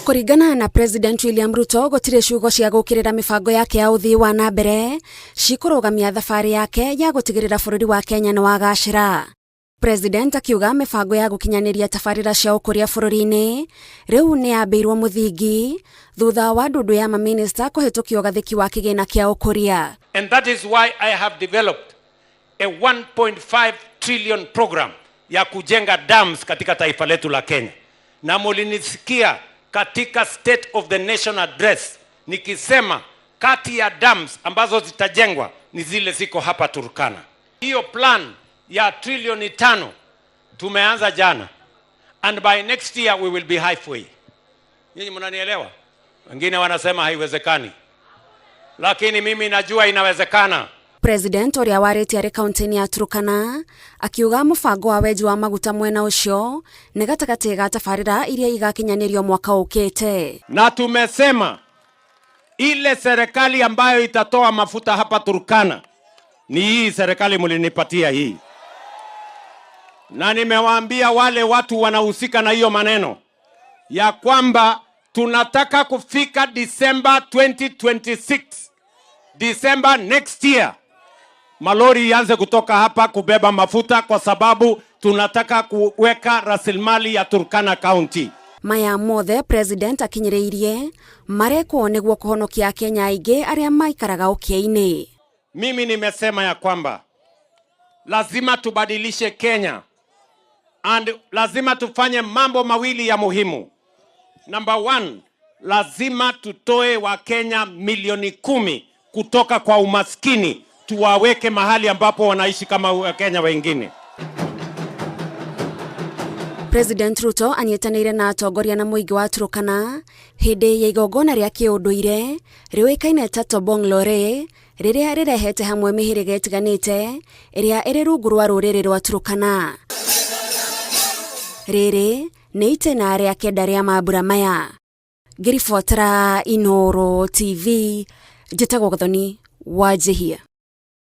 Kũringana na President William Ruto, gũtirĩ ciugo cia gũkĩrĩra mĩbango yake ya ũthii wa na mbere cikũrũgamia thabarĩ yake ya gũtigĩrĩra bũrũri wa Kenya nĩ wagacĩra. President akiuga mĩbango ya gũkinyanĩria tabarĩra cia ũkũria bũrũri-inĩ rĩu nĩ yambĩirwo mũthingi thutha wa ndundu ya mamĩnĩsta kũhĩtũkio gathĩki wa kĩgĩna kĩa ũkũria. And that is why I have developed a 1.5 trillion program ya kujenga dams katika taifa letu la Kenya. Na mulinisikia katika State of the Nation Address nikisema kati ya dams ambazo zitajengwa ni zile ziko hapa Turkana. Hiyo plan ya trilioni 5 tumeanza jana, and by next year we will be halfway. Nyinyi mnanielewa? Wengine wanasema haiwezekani, lakini mimi najua inawezekana. President ũrĩa warĩtie arĩ kaunti-inĩ ya Turkana akiuga mũbango wa wenji wa maguta mwena ũcio nĩ gatagatĩ ga tabarĩra iria igakinyanĩrio mwaka ũkĩte. Na tumesema ile serikali ambayo itatoa mafuta hapa Turkana ni hii serikali mlinipatia hii, na nimewaambia wale watu wanahusika na hiyo maneno ya kwamba tunataka kufika December 2026, December next year, malori ianze kutoka hapa kubeba mafuta, kwa sababu tunataka kuweka rasilimali ya Turkana County. Maya mothe President akinyĩrĩirie marekwo nĩguo kũhonokia Akenya aingĩ arĩa maikaraga ũkĩa-inĩ. Mimi nimesema ya kwamba lazima tubadilishe Kenya and lazima tufanye mambo mawili ya muhimu. Number one, lazima tutoe Wakenya milioni 10 kutoka kwa umaskini, tuwaweke mahali ambapo wanaishi kama Wakenya wengine. President Ruto anyitanĩire na atongoria na mũingĩ wa Turkana hĩndĩ ya igongona rĩa kĩũndũire rĩũĩkaine ta Tobong Lore, rĩrĩa rĩrehete hamwe mĩhĩrĩga ĩtiganĩte ĩrĩa ĩrĩ rungu rwa rũrĩrĩ rwa Turkana. Rĩrĩ nĩ itĩna rĩa kenda rĩa mambura maya. Ngĩribotera Inooro TV, njĩtagwo Gathoni Wanjihia.